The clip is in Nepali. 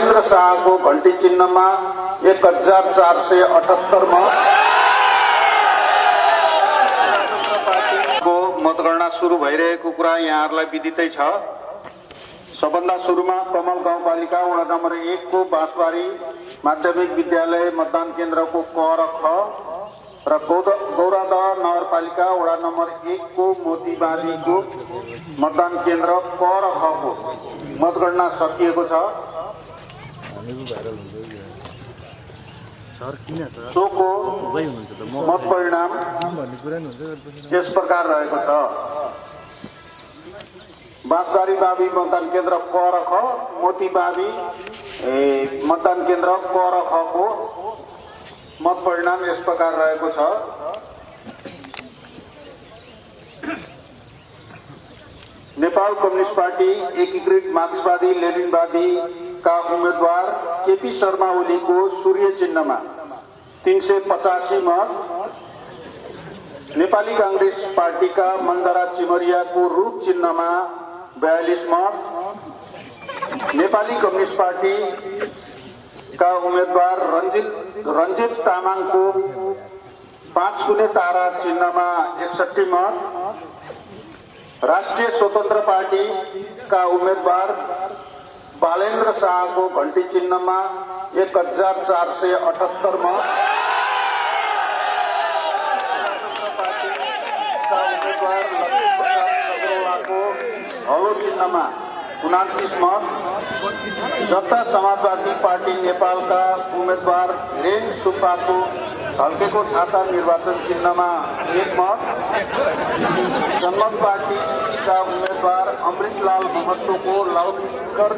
बालेन्द्र शाहको घण्टी चिन्हमा 1478 मत। मतगणना सुरु भइरहेको कुरा यहाँहरूलाई विदितै छ। सबभन्दा सुरुमा कमल गाउँपालिका वडा नम्बर 1 को बाँसबारी माध्यमिक विद्यालय मतदान केन्द्रको क र ख र गौरादह नगरपालिका वडा नम्बर 1 को मोतीबारीको मतदान केन्द्र क र ख को मतगणना सकिएको छ। सोको मत परिणाम यस प्रकार रहेको छ। बाँसबारी बाबी मतदान केन्द्र क र ख, मोतीबारी मतदान केन्द्र क र ख को मत परिणाम यस प्रकार रहेको छ। नेपाल कम्युनिस्ट पार्टी एकीकृत मार्क्सवादी लेनिनवादी का उम्मेदवार केपी शर्मा ओलीको सूर्य चिन्हमा 385 मत। नेपाली कांग्रेस पार्टीका मन्दरा चिमरियाको रूप चिन्हमा 42 मत। नेपाली कम्युनिस्ट पार्टी का उम्मेदवार रञ्जित तामाङको 5 शून्य तारा चिन्हमा 61 मत। राष्ट्रिय स्वतन्त्र पार्टी का उम्मेदवार बालेन्द्र शाहको घण्टी चिन्हमा 1478 मत। हलो चिन्हमा 29 मत। जनता समाजवादी पार्टी नेपालका उम्मेदवार रेन सुब्बाको हल्केको छाता निर्वाचन चिन्हमा 1 मत। जनमत पार्टीका उम्मेदवार अमृतलाल महतोको लाउडस्पिकर